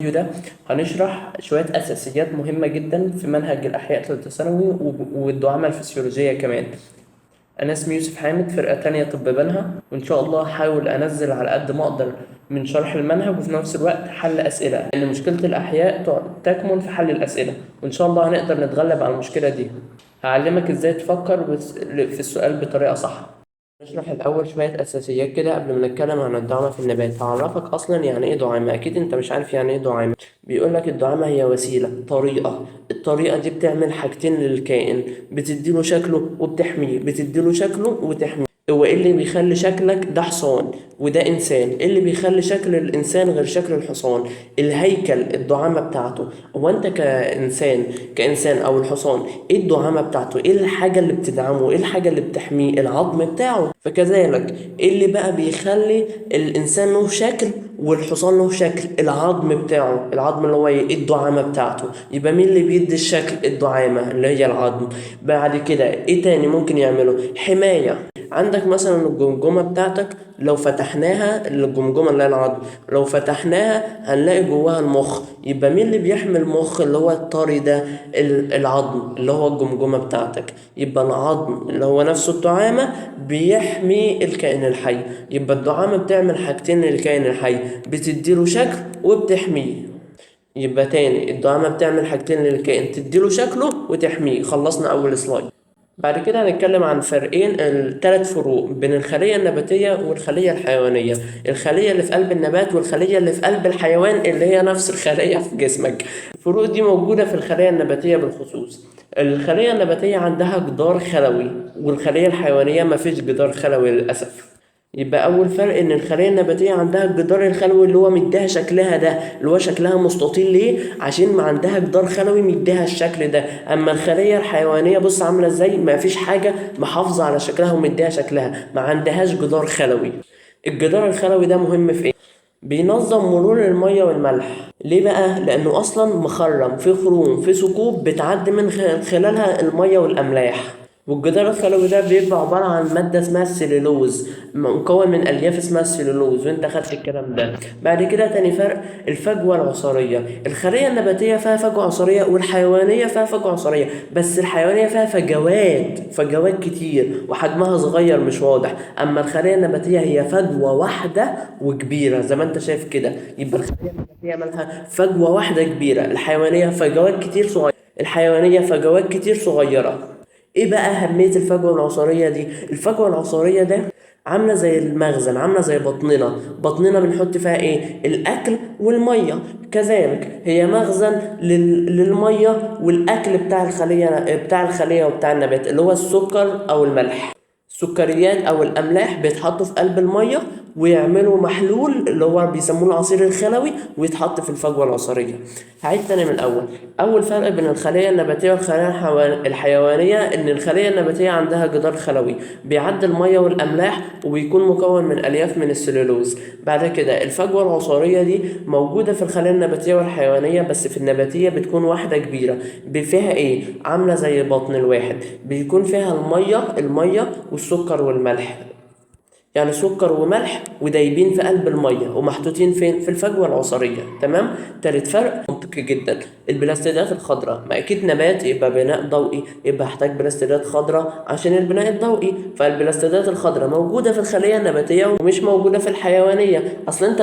الفيديو ده هنشرح شوية أساسيات مهمة جدا في منهج الأحياء ثالثة ثانوي والدعامة الفسيولوجية كمان. أنا اسمي يوسف حامد، فرقة تانية طب بنها، وإن شاء الله هحاول أنزل على قد ما أقدر من شرح المنهج وفي نفس الوقت حل أسئلة، لأن مشكلة الأحياء تكمن في حل الأسئلة، وإن شاء الله هنقدر نتغلب على المشكلة دي. هعلمك إزاي تفكر في السؤال بطريقة صح. نشرح الأول شوية أساسيات كده قبل ما نتكلم عن الدعامة في النبات. هعرفك أصلا يعني إيه دعامة، أكيد أنت مش عارف يعني إيه دعامة. بيقولك الدعامة هي وسيلة، طريقة. الطريقة دي بتعمل حاجتين للكائن، بتديله شكله وبتحميه، بتديله شكله وتحميه. هو إيه اللي بيخلي شكلك ده حصان وده إنسان؟ إيه اللي بيخلي شكل الإنسان غير شكل الحصان؟ الهيكل، الدعامة بتاعته. هو أنت كإنسان أو الحصان، إيه الدعامة بتاعته؟ إيه الحاجة اللي بتدعمه؟ إيه الحاجة اللي بتحميه؟ العظم بتاعه. فكذلك إيه اللي بقى بيخلي الإنسان له شكل والحصان له شكل؟ العظم بتاعه، العظم اللي هو إيه؟ الدعامة بتاعته. يبقى مين اللي بيدي الشكل؟ الدعامة اللي هي العظم. بعد كده إيه تاني ممكن يعمله؟ حماية. عندك مثلا الجمجمة بتاعتك، لو فتحناها، الجمجمة اللي هي العظم، لو فتحناها هنلاقي جواها المخ. يبقى مين اللي بيحمي المخ اللي هو الطري ده؟ العظم اللي هو الجمجمة بتاعتك. يبقى العظم اللي هو نفسه الدعامة بيحمي الكائن الحي. يبقى الدعامة بتعمل حاجتين للكائن الحي، بتديله شكل وبتحميه. يبقى تاني الدعامة بتعمل حاجتين للكائن، تديله شكله وتحميه. خلصنا أول سلايد. بعد كده هنتكلم عن فرقين، الثلاث فروق بين الخلية النباتية والخلية الحيوانية، الخلية اللي في قلب النبات والخلية اللي في قلب الحيوان اللي هي نفس الخلية في جسمك. الفروق دي موجودة في الخلية النباتية بالخصوص. الخلية النباتية عندها جدار خلوي، والخلية الحيوانية ما فيش جدار خلوي للأسف. يبقى أول فرق إن الخلية النباتية عندها الجدار الخلوي اللي هو مديها شكلها ده، اللي هو شكلها مستطيل. ليه؟ عشان ما عندها جدار خلوي مديها الشكل ده. أما الخلية الحيوانية بص عاملة إزاي، ما فيش حاجة محافظة على شكلها ومديها شكلها، ما عندهاش جدار خلوي. الجدار الخلوي ده مهم في إيه؟ بينظم مرور المية والملح. ليه بقى؟ لأنه أصلا مخرم، في خروم، في ثقوب بتعدي من خلالها المية والأملاح. والجدار الخلوي ده بيبقى عبارة عن مادة اسمها السليلوز، مكون من ألياف اسمها السليلوز، وانت خدت الكلام ده. بعد كده تاني فرق، الفجوة العصارية. الخلية النباتية فيها فجوة عصارية والحيوانية فيها فجوة عصارية، بس الحيوانية فيها فجوات كتير وحجمها صغير مش واضح. أما الخلية النباتية هي فجوة واحدة وكبيرة زي ما انت شايف كده. يبقى الخلية النباتية مالها؟ فجوة واحدة كبيرة. الحيوانية فجوات كتير صغيرة، الحيوانية فجوات كتير صغيرة. ايه بقى اهمية الفجوة العصارية دي؟ الفجوة العصارية ده عاملة زي المخزن، عاملة زي بطننا. بطننا بنحط فيها ايه؟ الاكل والمية. كذلك هي مخزن للمية والاكل بتاع الخلية وبتاع النبات، اللي هو السكر او الملح. السكريات او الاملاح بيتحطوا في قلب المية ويعملوا محلول اللي هو بيسموه العصير الخلوي، ويتحط في الفجوة العصارية. هعيد تاني من الأول. أول فرق بين الخلية النباتية والخلية الحيوانية إن الخلية النباتية عندها جدار خلوي بيعدي المية والأملاح وبيكون مكون من ألياف من السلولوز. بعد كده الفجوة العصارية دي موجودة في الخلية النباتية والحيوانية، بس في النباتية بتكون واحدة كبيرة. فيها إيه؟ عاملة زي بطن الواحد، بيكون فيها المية والسكر والملح، يعني سكر وملح ودايبين في قلب المية ومحطوطين فين؟ في الفجوة العصارية. تمام؟ تالت فرق منطقي جدا، البلاستيدات الخضراء. ما اكيد نبات يبقى بناء ضوئي، يبقى احتاج بلاستيدات خضراء عشان البناء الضوئي. فالبلاستيدات الخضراء موجودة في الخلية النباتية ومش موجودة في الحيوانية. اصل انت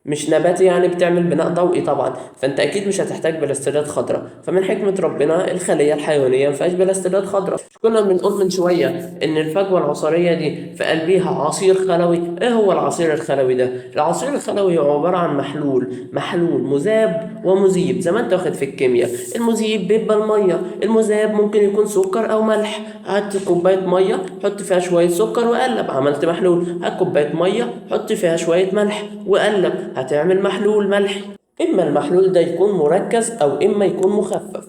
مش نباتي يعني بتعمل بناء ضوئي طبعا، فانت اكيد مش هتحتاج بلاستيدات خضراء. فمن حكمة ربنا الخلية الحيوانية ما فيهاش بلاستيدات خضراء. مش كنا بنقول من شوية ان الفجوة العصارية دي في قلبيها عصير خلوي؟ ايه هو العصير الخلوي ده؟ العصير الخلوي هو عبارة عن محلول مذاب ومذيب زي ما انت واخد في الكيمياء. المذيب بيبقى المية، المذاب ممكن يكون سكر او ملح. هات كوباية مية حط فيها شوية سكر وقلب، عملت محلول. هات كوباية مية حط فيها شوية ملح وقلب، هتعمل محلول ملحي. اما المحلول ده يكون مركز او اما يكون مخفف.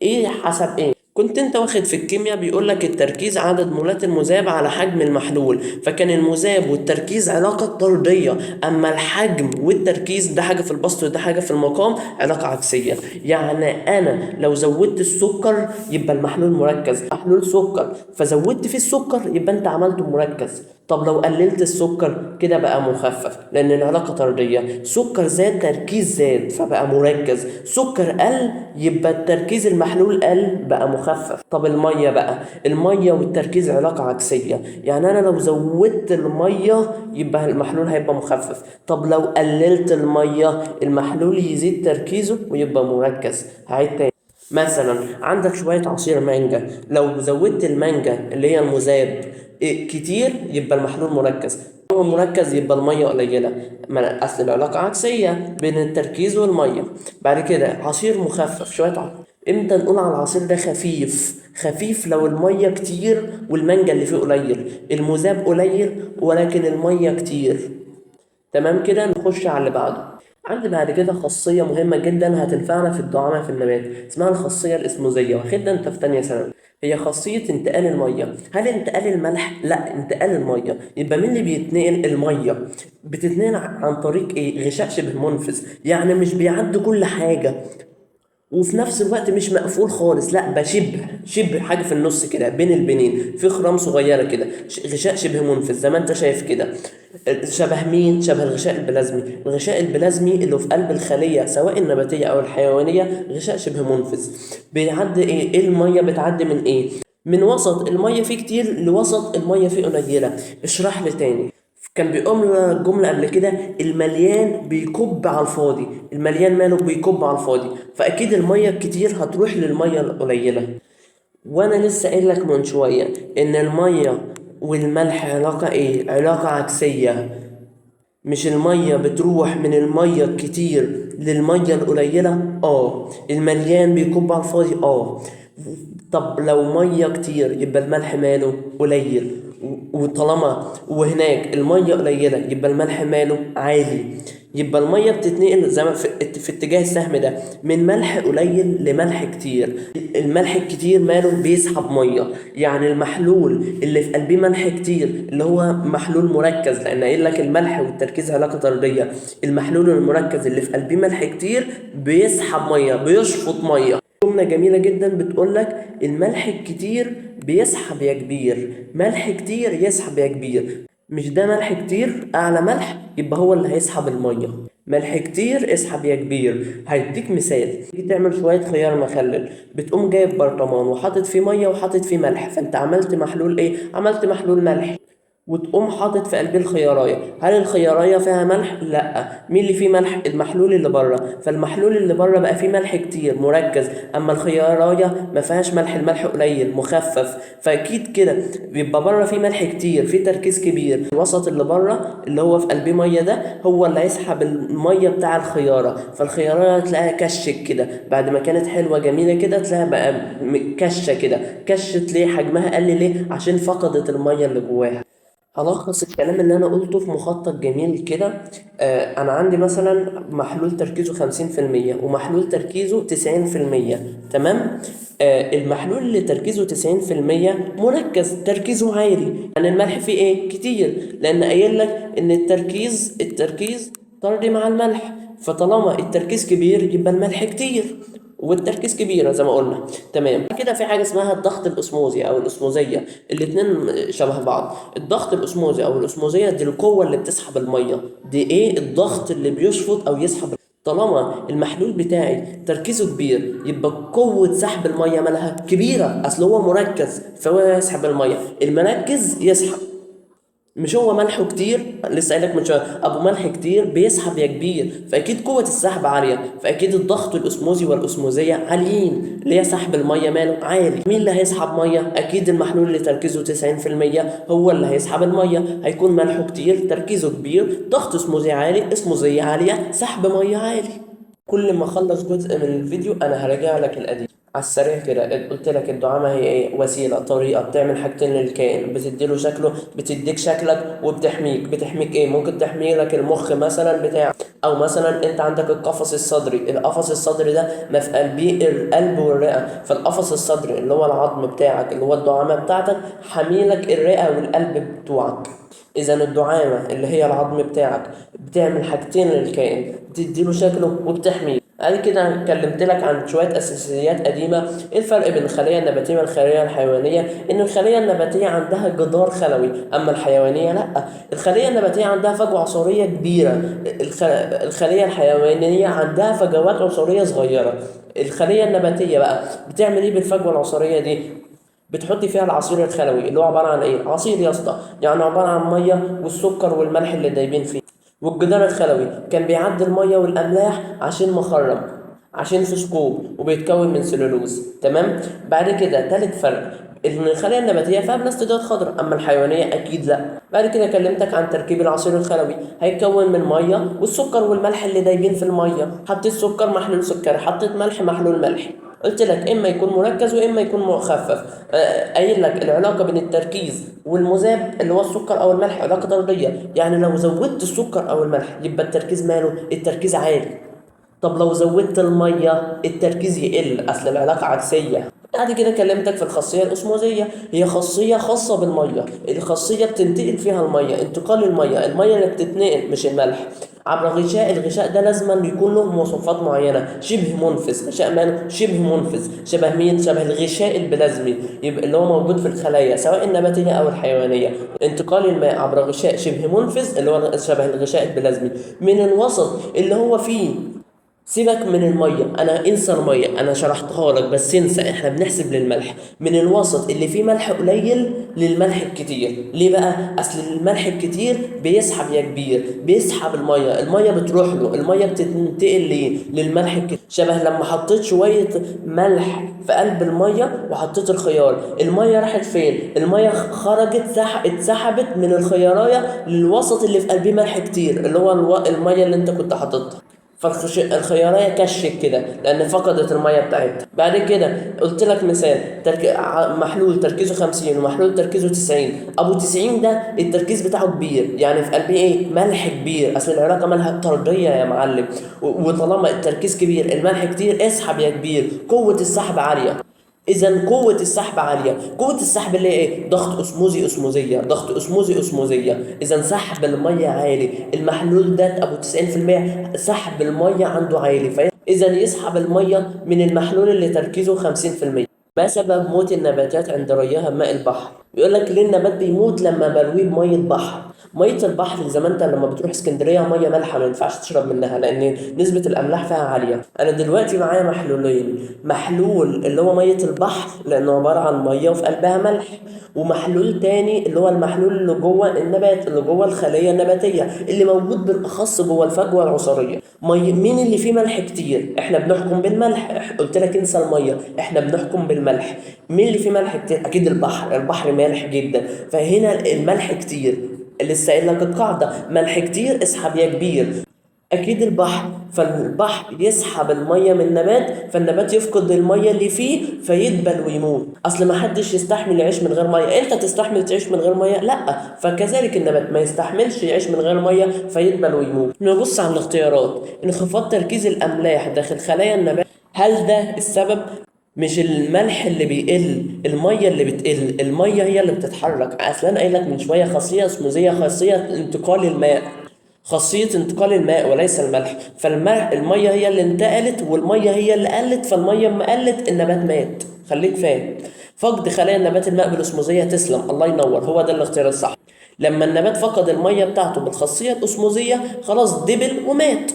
ايه حسب ايه؟ كنت انت واخد في الكيمياء بيقولك التركيز عدد مولات المذاب على حجم المحلول، فكان المذاب والتركيز علاقة طردية، اما الحجم والتركيز ده حاجة في البسط وده حاجة في المقام، علاقة عكسية. يعني انا لو زودت السكر يبقى المحلول مركز، محلول سكر فزودت فيه السكر يبقى انت عملته مركز. طب لو قللت السكر كده بقى مخفف، لان العلاقة طرديه، سكر زاد تركيز زاد فبقى مركز، سكر قل يبقى التركيز المحلول قل بقى مخفف. طب المية بقى، المية والتركيز علاقة عكسية، يعني انا لو زودت المية يبقى المحلول هيبقى مخفف، طب لو قللت المية المحلول يزيد تركيزه ويبقى مركز. هعيد تاني، مثلا عندك شوية عصير مانجا، لو زودت المانجا اللي هي المذاب كتير يبقى المحلول مركز، هو مركز يبقى المية قليله، ما اصل العلاقة عكسية بين التركيز والمية. بعد كده عصير مخفف، شوية عصير، امتى نقول على العصير ده خفيف؟ خفيف لو المية كتير والمانجا اللي فيه قليل، المذاب قليل ولكن المية كتير. تمام كده، نخش على اللي بعده. عندي بعد كده خاصية مهمة جدا هتنفعنا في الدعامة في النبات، اسمها الخاصية الإسموزية، واخدها انت في تانية ثانوي. هي خاصية انتقال المية. هل انتقال الملح؟ لا، انتقال المية. يبقى مين اللي بيتنقل؟ المية. بتتنقل عن طريق ايه؟ غشاء شبه منفذ، يعني مش بيعدي كل حاجة، وفي نفس الوقت مش مقفول خالص، لا ده شبه حاجة في النص كده بين البنين، في خرام صغيرة كده، غشاء شبه منفذ زي ما انت شايف كده. شبه مين؟ شبه الغشاء البلازمي. الغشاء البلازمي اللي في قلب الخلية سواء النباتية او الحيوانية غشاء شبه منفذ. بيعدي ايه؟ ايه المية بتعدي من ايه؟ من وسط المية فيه كتير لوسط المية فيه قليله. اشرح لي تاني. كان بيقوم لنا الجملة قبل كده، المليان بيكب على الفاضي، المليان ماله بيكب على الفاضي، فأكيد المية الكتير هتروح للمية القليلة. وأنا لسه قايل لك من شوية إن المية والملح علاقة إيه؟ علاقة عكسية. مش المية بتروح من المية الكتير للمية القليلة؟ المليان بيكب على الفاضي. طب لو مية كتير يبقى الملح ماله قليل، وطالما وهناك المية قليلة يبقى الملح ماله عالي، يبقى المية بتتنقل زي ما في اتجاه السهم ده من ملح قليل لملح كتير. الملح الكتير ماله بيسحب مية، يعني المحلول اللي في قلبية ملح كتير اللي هو محلول مركز، لان قايل لك الملح والتركيز علاقة طردية، المحلول المركز اللي في قلبية ملح كتير بيسحب مية، بيشفط مية. جملة جميلة جدا بتقول لك الملح الكتير بيسحب يا كبير، ملح كتير يسحب يا كبير. مش ده ملح كتير اعلى ملح يبقى هو اللي هيسحب المية، ملح كتير اسحب يا كبير. هيديك مثال، تيجي تعمل شوية خيار مخلل، بتقوم جايب برطمان وحاطط فيه مية وحاطط فيه ملح، فانت عملت محلول ايه؟ عملت محلول ملح، وتقوم حاطط في قلب الخيارايه. هل الخيارايه فيها ملح؟ لا. مين اللي فيه ملح؟ المحلول اللي بره، فالمحلول اللي بره بقى فيه ملح كتير مركز، اما الخيارايه ما فيهاش ملح، الملح قليل مخفف، فاكيد كده بيبقى بره فيه ملح كتير، فيه تركيز كبير. الوسط اللي بره اللي هو في قلبية مية ده هو اللي هيسحب المية بتاع الخيارة، فالخيارايه تلاقيها كشت كده، بعد ما كانت حلوة جميلة كده تلاقيها بقى كشه كده. كشت ليه؟ حجمها قل ليه؟ عشان فقدت المية اللي جواها. هلخص الكلام اللي أنا قلته في مخطط جميل كده. أنا عندي مثلا محلول تركيزه 50% ومحلول تركيزه 90%، تمام؟ المحلول اللي تركيزه 90% مركز، تركيزه عالي، يعني الملح فيه إيه؟ كتير، لأن قايل لك إن التركيز طردي مع الملح، فطالما التركيز كبير يبقى الملح كتير والتركيز كبير زي ما قلنا، تمام. كده في حاجة اسمها الضغط الاسموزي او الاسموزيه، الاثنين شبه بعض. الضغط الاسموزي او الاسموزيه دي القوة اللي بتسحب المية، دي ايه؟ الضغط اللي بيشفط او يسحب. طالما المحلول بتاعي تركيزه كبير يبقى قوة سحب المية مالها كبيرة، اصل هو مركز فهو يسحب المية، المركز يسحب. مش هو ملحة كتير، لسه قايل لك من شوية ابو ملح كتير بيسحب يا كبير، فاكيد قوة السحب عالية، فاكيد الضغط الاسموزي والاسموزيه عاليين، اللي هي سحب المية ماله عالي. مين اللي هيسحب مية؟ اكيد المحلول اللي تركيزه 90% هو اللي هيسحب المية، هيكون ملحة كتير، تركيزه كبير، ضغط اسموزي عالي، اسموزيه عالية، سحب مية عالي. كل ما اخلص جزء من الفيديو انا هراجع لك القديم على السريع كده. قلت لك الدعامة هي ايه؟ وسيلة، طريقة بتعمل حاجتين للكائن، بتديله شكله، بتديك شكلك وبتحميك. بتحميك ايه؟ ممكن تحمي لك المخ مثلا بتاعك، او مثلا انت عندك القفص الصدري، القفص الصدري ده ما في قلبية القلب والرئة، فالقفص الصدري اللي هو العظم بتاعك اللي هو الدعامة بتاعتك حميلك الرئة والقلب بتوعك. اذا الدعامة اللي هي العظم بتاعك بتعمل حاجتين للكائن، بتديله شكله وبتحميه. بعد كده كلمت لك عن شوية اساسيات قديمة. ايه الفرق بين الخلية النباتية والخليه الحيوانية؟ ان الخلية النباتية عندها جدار خلوي، اما الحيوانية لا. الخلية النباتية عندها فجوة عصاريه كبيرة، الخلية الحيوانية عندها فجوات عصاريه صغيرة. الخلية النباتية بقى بتعمل ايه بالفجوه العصاريه دي؟ بتحطي فيها العصير الخلوي اللي هو عبارة عن ايه؟ عصير يا اسطى، يعني عبارة عن مية والسكر والملح اللي دايبين فيه. والجدار الخلوي كان بيعدي المية والاملاح عشان مخرم، عشان في ثقوب، وبيتكون من سلولوز. تمام. بعد كده تالت فرق، ان الخلايا النباتية فيها بلاستيدات خضراء، اما الحيوانية اكيد لا. بعد كده كلمتك عن تركيب العصير الخلوي، هيتكون من مية والسكر والملح اللي دايبين في المية. حطيت سكر محلول سكري، حطيت ملح محلول ملح. قلت لك اما يكون مركز واما يكون مخفف. قايل لك العلاقة بين التركيز والمذاب اللي هو السكر او الملح علاقة طرديه، يعني لو زودت السكر او الملح يبقى التركيز ماله؟ التركيز عالي. طب لو زودت المية التركيز يقل، اصل العلاقة عكسية. بعد كده كلمتك في الخاصية الاسموزيه، هي خاصية خاصة بالمية، الخاصية بتنتقل فيها المية، انتقال المية، المية اللي بتتنقل مش الملح، عبر غشاء. الغشاء ده لازما يكون له مواصفات معينة، شبه منفذ، غشاء ماله؟ شبه منفذ، شبه مين؟ شبه الغشاء البلازمي، يبقى اللي هو موجود في الخلايا سواء النباتية او الحيوانية. انتقال الماء عبر غشاء شبه منفذ اللي هو شبه الغشاء البلازمي من الوسط اللي هو فيه. سيبك من المية، انا انسى المية، انا شرحتها لك بس انسى، احنا بنحسب للملح. من الوسط اللي فيه ملح قليل للملح الكتير. ليه بقى؟ اصل الملح الكتير بيسحب يا كبير، بيسحب المية، المية بتروح له، المية بتنتقل ليه؟ للملح الكتير. شبه لما حطيت شوية ملح في قلب المية وحطيت الخيار، المية راحت فين؟ المية خرجت، اتسحبت من الخيارايه للوسط اللي في قلبية ملح كتير، اللي هو المية اللي انت كنت حاططها. فالخيارية كشت كده لأن فقدت المية بتاعتها. بعد كده قلت لك مثال محلول تركيزه 50 ومحلول تركيزه 90، أبو 90 ده التركيز بتاعه كبير، يعني في قلبية إيه؟ ملح كبير، أصل العلاقة مالها طردية يا معلم، وطالما التركيز كبير الملح كتير، اسحب يا كبير، قوة السحب عالية. إذا قوة السحب عالية، قوة السحب اللي هي إيه؟ ضغط أسموزي أسموزية، ضغط أسموزي أسموزية، إذا سحب المية عالي، المحلول ده أبو 90% سحب المية عنده عالي، فإذا يسحب المية من المحلول اللي تركيزه 50%. ما سبب موت النباتات عند ريها بماء البحر؟ بيقول لك ليه النبات بيموت لما برويه بمية بحر؟ مية البحر زي ما انت لما بتروح اسكندرية مية مالحة ما ينفعش تشرب منها لان نسبه الاملاح فيها عالية. انا دلوقتي معايا محلولين، محلول اللي هو مية البحر لانه عبارة عن مية وفي قلبها ملح، ومحلول تاني اللي هو المحلول اللي جوه النبات، اللي جوه الخلية النباتية، اللي موجود بالاخص جوه الفجوة العصاريه. مين اللي فيه ملح كتير؟ احنا بنحكم بالملح، قلت لك انسى المية، احنا بنحكم بالملح. مين اللي فيه ملح كتير؟ اكيد البحر، البحر مالح جدا، فهنا الملح كتير. لسه قايل لك القاعدة، ملح كتير اسحب يا كبير، اكيد البحر، فالبحر يسحب المية من النبات، فالنبات يفقد المية اللي فيه فيدبل ويموت. اصل ما حدش يستحمل يعيش من غير مية، انت تستحمل تعيش من غير مية؟ لا، فكذلك النبات ما يستحملش يعيش من غير مية فيدبل ويموت. نبص على الاختيارات، انخفاض تركيز الاملاح داخل خلايا النبات، هل ده السبب؟ مش الملح اللي بيقل، المية اللي بتقل، المية هي اللي بتتحرك. اصل انا قايل لك من شوية خاصية اسموزيه، خاصية انتقال الماء، خاصية انتقال الماء وليس الملح، فالملح المية هي اللي انتقلت والمية هي اللي قلت، فالميه اما قلت النبات مات. خليك فاهم. فقد خلايا النبات الماء بالاسموزيه، تسلم، الله ينور، هو ده الاختيار الصح. لما النبات فقد المية بتاعته بالخاصيه الاسموزيه خلاص دبل ومات.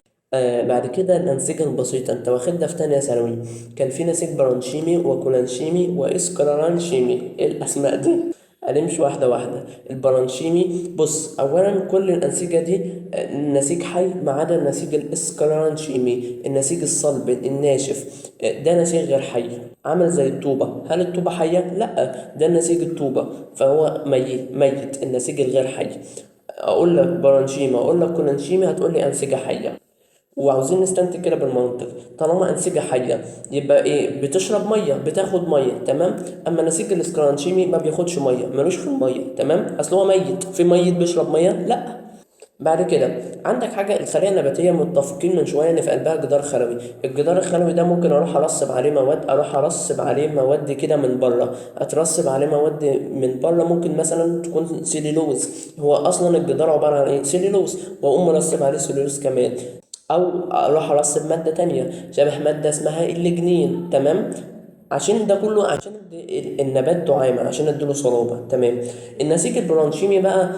بعد كده الأنسجة البسيطة، أنت واخدها في تانية ثانوي، كان في نسيج برانشيمي وكولانشيمي وإسكلرانشيمي، إيه الأسماء دي؟ هنمشي واحدة واحدة. البرانشيمي، بص أولا كل الأنسجة دي نسيج حي ما عدا النسيج الإسكلرانشيمي، النسيج الصلب الناشف، ده نسيج غير حي، عامل زي الطوبة. هل الطوبة حية؟ لأ، ده نسيج الطوبة، فهو ميت، النسيج الغير حي. أقول لك برانشيما، أقول لك كولانشيمي، هتقول لي أنسجة حية. وعاوزين نستنتج كده بالمنطق، طالما أنسجة حية يبقى إيه؟ بتشرب مية، بتاخد مية، تمام؟ أما نسيج الاسكرانشيمي ما بياخدش مية، ملوش في المية، تمام؟ أصل هو ميت، في ميت بيشرب مية؟ لأ. بعد كده عندك حاجة، الخلية النباتية متفقين من شوية إن في قلبها جدار خلوي، الجدار الخلوي ده ممكن أروح أرسب عليه مواد، أروح أرسب عليه مواد كده من بره، أترسب عليه مواد من بره، ممكن مثلا تكون سيلولوز، هو أصلا الجدار عبارة عن إيه؟ سيلولوز، وأقوم مرسب عليه سيلولوز كمان. او اروح ارسب مادة تانية شبه مادة اسمها الليجنين. تمام، عشان ده كله عشان النبات دعامة، عشان اديله صلابة. تمام. النسيج البرانشيمي بقى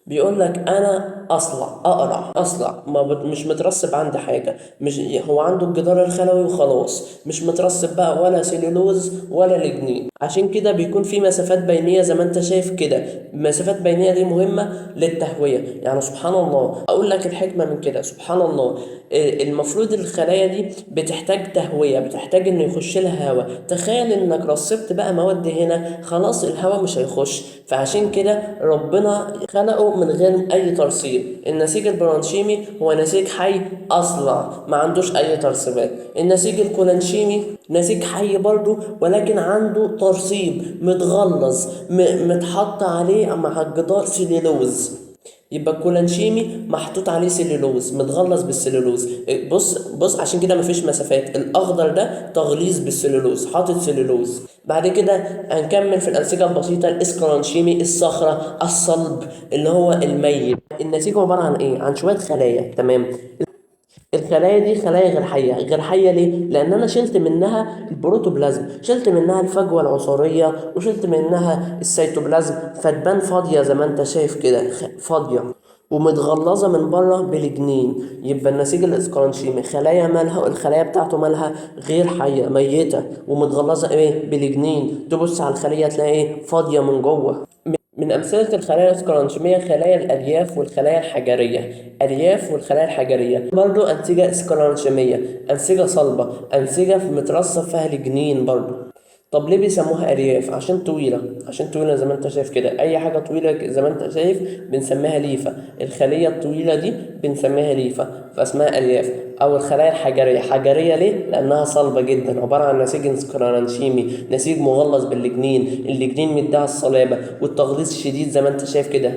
بيقول لك انا اصلع، اقرع، اصلع، ما مش مترسب عندي حاجة، مش هو عنده الجدار الخلوي وخلاص، مش مترسب بقى ولا سليلوز ولا لجنين. عشان كده بيكون في مسافات بينيه زي ما انت شايف كده. مسافات بينيه دي مهمة للتهويه. يعني سبحان الله، اقول لك الحكمة من كده. سبحان الله، المفروض الخلايا دي بتحتاج تهوية، بتحتاج انه يخش لها هواء. تخيل انك رسبت بقى مواد هنا، خلاص الهواء مش هيخش، فعشان كده ربنا خلقه من غير اي ترسيب. النسيج البرانشيمي هو نسيج حي اصلع، ما عندوش اي ترسيبات. النسيج الكولانشيمي نسيج حي برضو، ولكن عنده ترسيب متغلظ، متحط عليه مع الجدار سليلوز. يبقى الكولانشيمي محطوط عليه سليلوز، متغلظ بالسليلوز. بص بص، عشان كده مفيش مسافات. الاخضر ده تغليظ بالسليلوز، حاطط سليلوز. بعد كده هنكمل في الانسجة البسيطة، الاسكرانشيمي، الصخرة، الصلب اللي هو الميت. النسيج عبارة عن ايه؟ عن شوية خلايا. تمام. الخلايا دي خلايا غير حيه. غير حيه ليه؟ لان انا شلت منها البروتوبلازم، شلت منها الفجوة العصاريه، وشلت منها السيتوبلازم، فتبان فاضية زي ما انت شايف كده، فاضية ومتغلظه من بره بالجنين. يبقى النسيج الاسكرانشيمي خلايا مالها؟ الخلايا بتاعته مالها؟ غير حيه، ميته، ومتغلظه ايه؟ بالجنين. تبص على الخلية تلاقي ايه؟ فاضية من جوه. من أمثلة الخلايا الاسكرانشيمية خلايا الألياف والخلايا الحجرية. ألياف والخلايا الحجرية برضو أنسجة اسكرانشيمية، أنسجة صلبة، أنسجة مترصة فيها الجنين برضو. طب ليه بيسموها ألياف؟ عشان طويلة، عشان طويلة زي ما أنت شايف كده. أي حاجة طويلة زي ما أنت شايف بنسميها ليفة، الخلية الطويلة دي بنسميها ليفة، فاسمها ألياف. أو الخلايا الحجرية، حجرية ليه؟ لأنها صلبة جدا، عبارة عن نسيج اسكرانشيمي، نسيج مغلظ باللجنين، اللجنين مديها الصلابة، والتغليظ شديد زي ما أنت شايف كده،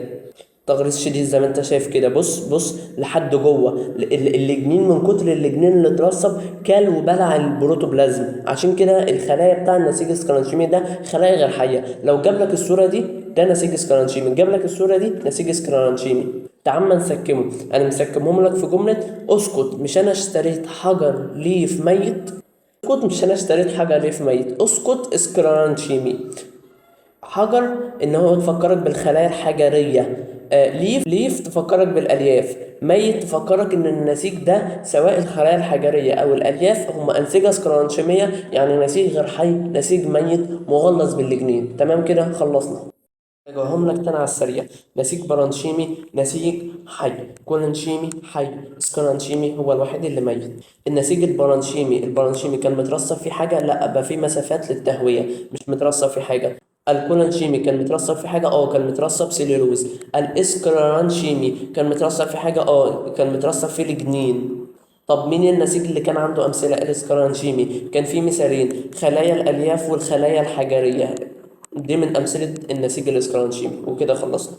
تغليظ شديد زي ما انت شايف كده. بص بص لحد جوه اللجنين، من كتر اللجنين اللي اترسب كل وبلع البروتوبلازم. عشان كده الخلايا بتاع النسيج الاسكرانشيمي ده خلايا غير حيه. لو جاب لك الصورة دي ده نسيج اسكرانشيمي، جاب لك الصورة دي نسيج اسكرانشيمي. تعال ما نسكمه، انا مسكمهم لك في جملة: اسكت مش انا اشتريت حجر ليف ميت. اسكت مش انا اشتريت حجر ليف ميت. اسكت اسكرانشيمي. حجر ان هو تفكرك بالخلايا الحجريه، ليف، ليف تفكرك بالالياف، ميت تفكرك ان النسيج ده سواء الخلايا الحجريه او الالياف هم انسجة اسكرانشيميه، يعني نسيج غير حي، نسيج ميت مغلظ باللجنين. تمام كده خلصنا. راجعهم لك تاني على السريع: نسيج برانشيمي نسيج حي، كولانشيمي حي، اسكرانشيمي هو الوحيد اللي ميت. النسيج البرانشيمي، البرانشيمي كان مترسب في حاجة؟ لا، بقى في مسافات للتهويه، مش مترسب في حاجة. الكولانشيمي كان مترسب في حاجة؟ كان مترسب سليلوز. الاسكرانشيمي كان مترسب في حاجة؟ كان مترسب في الجنين. طب مين النسيج اللي كان عنده امثلة؟ الاسكرانشيمي كان فيه مثالين: خلايا الالياف والخلايا الحجريه. دي من امثلة النسيج الاسكرانشيمي. وكده خلصنا.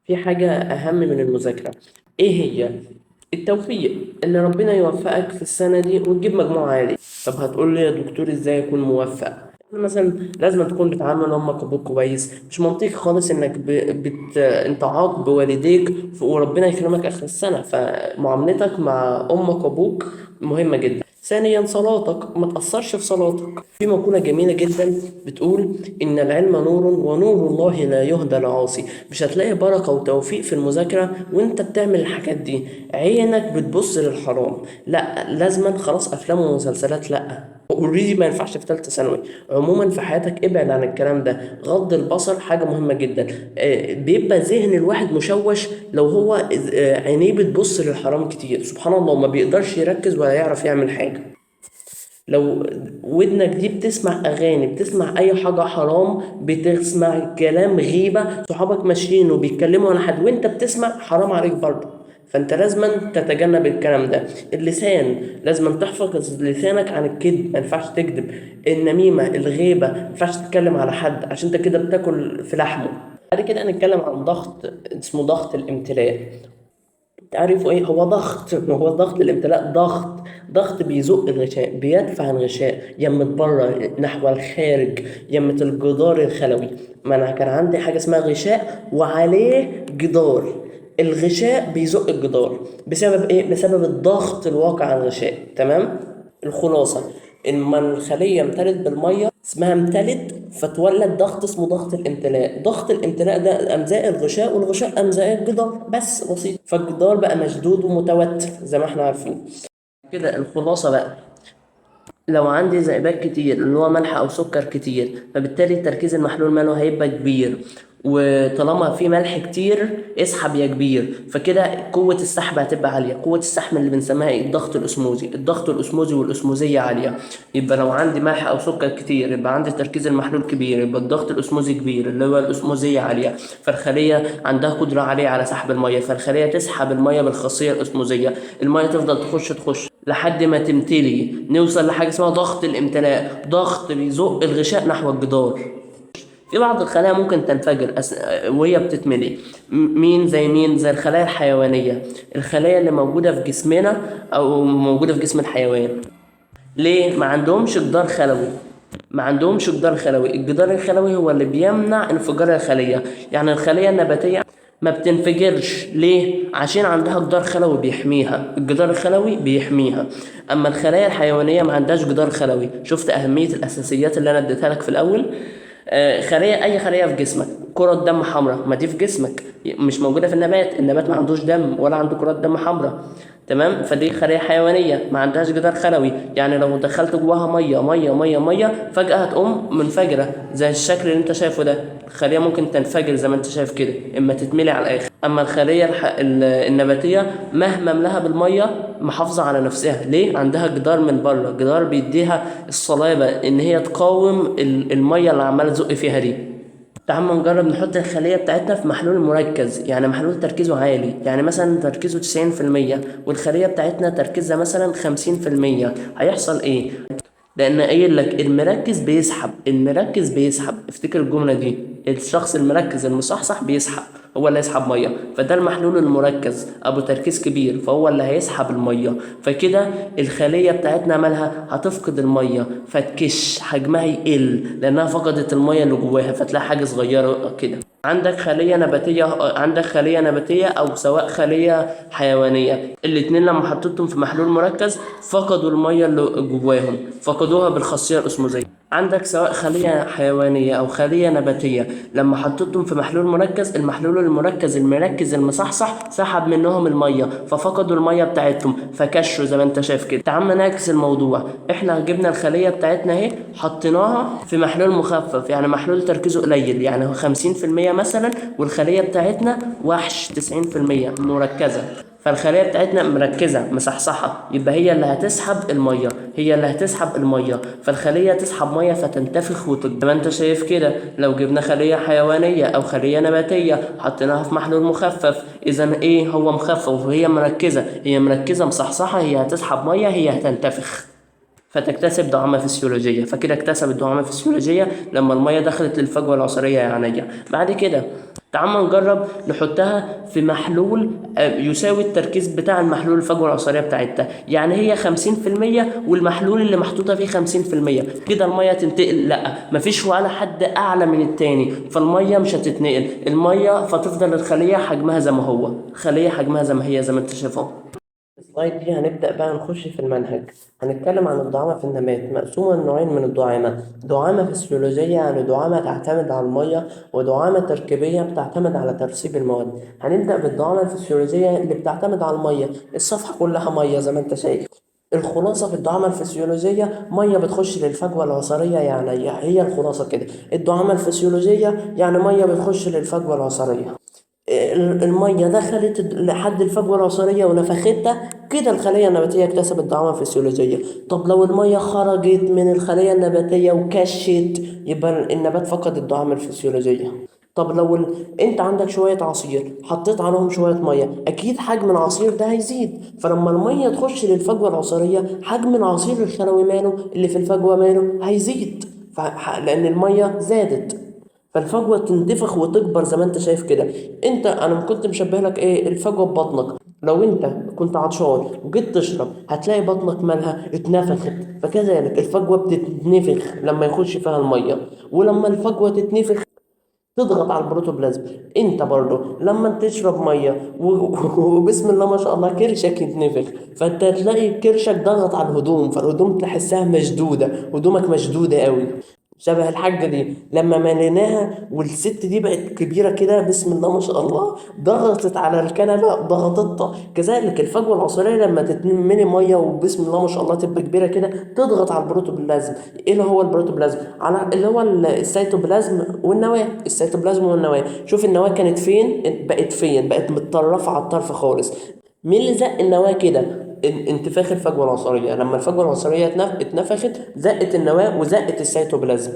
في حاجة اهم من المذاكرة، ايه هي؟ التوفيق، ان ربنا يوفقك في السنة دي وتجيب مجموع عالي. طب هتقول لي يا دكتور ازاي اكون موفق؟ مثلا لازم تكون بتعامل امك وابوك كويس، مش منطقي خالص انك انت عاق بوالديك وربنا يكرمك اخر السنة. فمعاملتك مع امك وابوك مهمة جدا. ثانيا صلاتك، ما تاثرش في صلاتك. في مقولة جميلة جدا بتقول ان العلم نور ونور الله لا يهدى لعاصي. مش هتلاقي بركة وتوفيق في المذاكرة وانت بتعمل الحاجات دي، عينك بتبص للحرام. لا، لازما خلاص افلام ومسلسلات لا، already ما ينفعش في ثالثة ثانوي. عموما في حياتك ابعد عن الكلام ده، غض البصر حاجة مهمة جدا. بيبقى ذهن الواحد مشوش لو هو عينيه بتبص للحرام كتير، سبحان الله ما بيقدرش يركز ولا يعرف يعمل حاجة. لو ودنك دي بتسمع اغاني، بتسمع اي حاجة حرام، بتسمع كلام غيبه، صحابك ماشيين وبيتكلموا على حد وانت بتسمع، حرام عليك برضه. فانت لازما تتجنب الكلام ده. اللسان لازما تحفظ لسانك عن الكذب، ما ينفعش تكذب. النميمة، الغيبة، ما ينفعش تتكلم على حد عشان انت كده بتاكل في لحمه. بعد كده هنتكلم عن ضغط اسمه ضغط الامتلاء. تعرفوا ايه هو ضغط؟ هو ضغط الامتلاء ضغط بيزق الغشاء، بيدفع الغشاء يمة بره نحو الخارج، يمة الجدار الخلوي. ما انا كان عندي حاجة اسمها غشاء وعليه جدار، الغشاء بيزق الجدار بسبب ايه؟ بسبب الضغط الواقع على الغشاء. تمام. الخلاصة اما الخلية امتلت بالمية اسمها امتلت، فتولد ضغط اسمه ضغط الامتلاء. ضغط الامتلاء ده امزاق الغشاء، والغشاء امزاق الجدار، بس بسيط. فالجدار بقى مشدود ومتوتر زي ما احنا عارفين كده. الخلاصة بقى، لو عندي ذائبات كتير اللي هو ملح او سكر كتير، فبالتالي تركيز المحلول ماله هيبقى كبير، وطالما في ملح كتير اسحب يا كبير، فكده قوة السحب هتبقى عالية. قوة السحب اللي بنسميها ايه؟ الضغط الاسموزي. الضغط الاسموزي والاسموزية عالية. يبقى لو عندي ملح او سكر كتير يبقى عندي تركيز المحلول كبير، يبقى الضغط الاسموزي كبير اللي هو الاسموزية عالية، فالخلية عندها قدرة عالية على سحب المية، فالخلية تسحب المية بالخاصية الاسموزية. المية تفضل تخش تخش لحد ما تمتلي، نوصل لحاجة اسمها ضغط الامتلاء، ضغط بيزق الغشاء نحو الجدار. في بعض الخلايا ممكن تنفجر وهي بتتملي. مين زي مين؟ زي الخلايا الحيوانية، الخلايا اللي موجودة في جسمنا أو موجودة في جسم الحيوان. ليه؟ ما عندهمش جدار خلوي. ما عندهمش جدار خلوي. الجدار الخلوي هو اللي بيمنع انفجار الخلية. يعني الخلية النباتية ما بتنفجرش ليه؟ عشان عندها جدار خلوي بيحميها، الجدار الخلوي بيحميها. اما الخلايا الحيوانية ما عندهاش جدار خلوي. شفت اهمية الاساسيات اللي انا اديتها لك في الاول؟ خلية، اي خلية في جسمك، كرة دم حمراء، ما دي في جسمك، مش موجودة في النبات. النبات ما عندوش دم ولا عنده كرات دم حمراء. تمام؟ فدي خلية حيوانية ما عندهاش جدار خلوي، يعني لو دخلت جواها مية مية مية مية فجأة هتقوم منفجرة زي الشكل اللي انت شايفه ده. الخلية ممكن تنفجر زي ما انت شايف كده اما تتملي على الاخر. اما الخلية النباتية مهما ملاها بالمية محافظة على نفسها. ليه؟ عندها جدار من بره، جدار بيديها الصلابة ان هي تقاوم المية اللي عمالة تزق فيها دي. تعالوا نجرب نحط الخلية بتاعتنا في محلول مركز، يعني محلول تركيزه عالي، يعني مثلا تركيزه 90%، والخلية بتاعتنا تركيزها مثلا 50%. هيحصل ايه؟ لأن قايل لك المركز بيسحب، المركز بيسحب. افتكر الجملة دي، الشخص المركز المصحصح بيسحب، هو اللي هيسحب مية. فده المحلول المركز ابو تركيز كبير، فهو اللي هيسحب المية. فكده الخلية بتاعتنا مالها؟ هتفقد المية، فتكش، حجمها يقل لانها فقدت المية اللي جواها، فتلاقي حاجة صغيرة كده. عندك خلية نباتية، عندك خلية نباتية أو سواء خلية حيوانية، الاتنين لما حطيتهم في محلول مركز فقدوا المية اللي جواهم، فقدوها بالخاصية الأسموزية. عندك سواء خلية حيوانية أو خلية نباتية لما حطيتهم في محلول مركز، المحلول المركز المركز المصحصح سحب منهم المية، ففقدوا المية بتاعتهم، فكشوا زي ما انت شايف كده. تعال نعكس الموضوع، احنا جبنا الخلية بتاعتنا اهي، حطيناها في محلول مخفف، يعني محلول تركيزه قليل، يعني هو 50% مثلا، والخلية بتاعتنا وحش 90% مركزة. فالخلية بتاعتنا مركزة مصحصحة، يبقى هي اللي هتسحب المية، هي اللي هتسحب المية. فالخلية تسحب مية فتنتفخ وتكبر زي ما انت شايف كده. لو جبنا خلية حيوانية أو خلية نباتية حطيناها في محلول مخفف، إذا إيه؟ هو مخفف وهي مركزة، هي مركزة مصحصحة، هي هتسحب مية، هي هتنتفخ، فتكتسب دعامة فسيولوجية. فكده اكتسبت دعامة فسيولوجية لما المية دخلت للفجوة العصارية يا عينيا. بعد كده تعال نجرب نحطها في محلول يساوي التركيز بتاع المحلول الفجوة العصارية بتاعتها، يعني هي 50% والمحلول اللي محطوطة فيه 50%. كده المية تنتقل؟ لا، مفيش ولا حد أعلى من التاني، فالمية مش هتتنقل المية، فتفضل الخلية حجمها زي ما هو، خلية حجمها زي ما هي زي ما انت شايفها. السلايد دي هنبدأ بقى نخش في المنهج. هنتكلم عن الدعامة في النبات، مقسومة لنوعين من الدعامة: دعامة فسيولوجية يعني دعامة تعتمد على المية، ودعامة تركيبية بتعتمد على ترسيب المواد. هنبدأ بالدعامة الفسيولوجية اللي بتعتمد على المية، الصفحة كلها مية زي ما انت شايف. الخلاصة في الدعامة الفسيولوجية مية بتخش للفجوة العصارية، يعني هي الخلاصة كده. الدعامة الفسيولوجية يعني مية بتخش للفجوة العصارية، المية دخلت لحد الفجوة العصارية ونفختها كده، الخلية النباتية اكتسبت دعامة فسيولوجية. طب لو المية خرجت من الخلية النباتية وكشت، يبقى النبات فقد الدعامة الفسيولوجية. طب لو انت عندك شوية عصير حطيت عليهم شوية مية، اكيد حجم العصير ده هيزيد، فلما المية تخش للفجوة العصارية حجم العصير الخلوي ماله اللي في الفجوة ماله هيزيد، لان المية زادت، فالفجوة تنتفخ وتكبر زي ما انت شايف كده. انا كنت مشبه لك ايه الفجوة ببطنك، لو انت كنت عطشان وجيت تشرب هتلاقي بطنك مالها اتنفخت، فكذلك الفجوة بتتنفخ لما يخش فيها المية، ولما الفجوة تتنفخ تضغط على البروتوبلازم. انت برضو لما تشرب مية وبسم الله ما شاء الله كرشك يتنفخ، فانت تلاقي كرشك ضغط على الهدوم، فالهدوم تحسها مشدودة، هدومك مشدودة قوي. شبه الحاجة دي لما مليناها والست دي بقت كبيرة كده بسم الله ما شاء الله، ضغطت على الكنبة ضغطتها. كذلك الفجوة العصارية لما تتملي مية وبسم الله ما شاء الله تبقى كبيرة كده، تضغط على البروتوبلازم. ايه اللي هو البروتوبلازم؟ على اللي هو السيتوبلازم والنواة. السيتوبلازم والنواة، شوف النواة كانت فين بقت فين، بقت متطرفة على الطرف خالص. مين اللي زق النواة كده؟ انتفاخ الفجوة العصارية. لما الفجوة العصارية اتنفخت زقت النواة وزقت السيتوبلازم.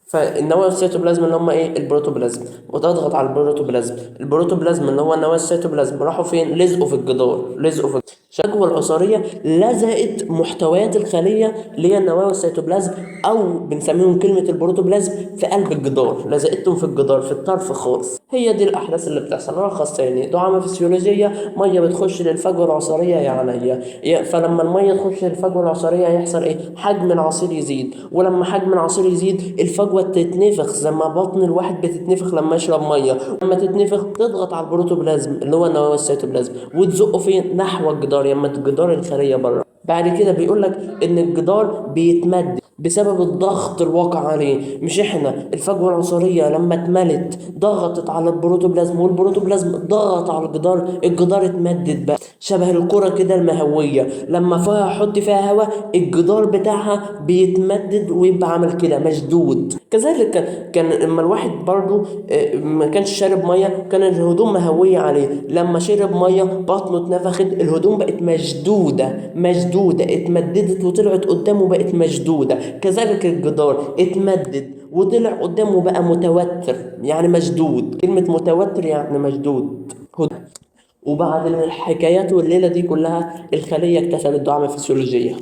فالنواة والسيتوبلازم اللي هم ايه؟ البروتوبلازم. وتضغط على البروتوبلازم. البروتوبلازم اللي هو النواة والسيتوبلازم راحوا فين؟ لزقوا في الجدار، لزقوا في الفجوة العصارية، لزقت محتويات الخلية اللي هي النواة والسيتوبلازم، او بنسميهم كلمة البروتوبلازم، في قلب الجدار، لزقتهم في الجدار في الطرف خالص. هي دي الأحداث اللي بتحصل. ملخص تاني، دعامة فسيولوجية، مية بتخش للفجوة العصارية يا عينيا، فلما المية تخش للفجوة العصارية يحصل ايه؟ حجم العصير يزيد، ولما حجم العصير يزيد الفجوة تتنفخ زي ما بطن الواحد بتتنفخ لما يشرب مية. لما تتنفخ تضغط على البروتوبلازم اللي هو النواة والسيتوبلازم وتزقه فين؟ نحو الجدار، يما الجدار الخلية بره. بعد كده بيقول لك ان الجدار بيتمدد بسبب الضغط الواقع عليه. مش احنا الفجوة العصارية لما اتملت ضغطت على البروتوبلازم، والبروتوبلازم ضغط على الجدار، الجدار اتمدد بقى شبه الكرة كده المهوية، لما فيها حط فيها هواء الجدار بتاعها بيتمدد ويبقى عامل كده مشدود. كذلك كان لما الواحد برضو ما كانش شارب مية كان الهدوم مهوية عليه، لما شرب مية بطنه اتنفخت، الهدوم بقت مشدودة مشدودة، اتمددت وطلعت قدامه بقت مشدودة. كذلك الجدار اتمدد وطلع قدامه بقى متوتر، يعني مشدود. كلمة متوتر يعني مشدود. وبعد الحكايات والليلة دي كلها الخلية اكتسبت دعامة فسيولوجية.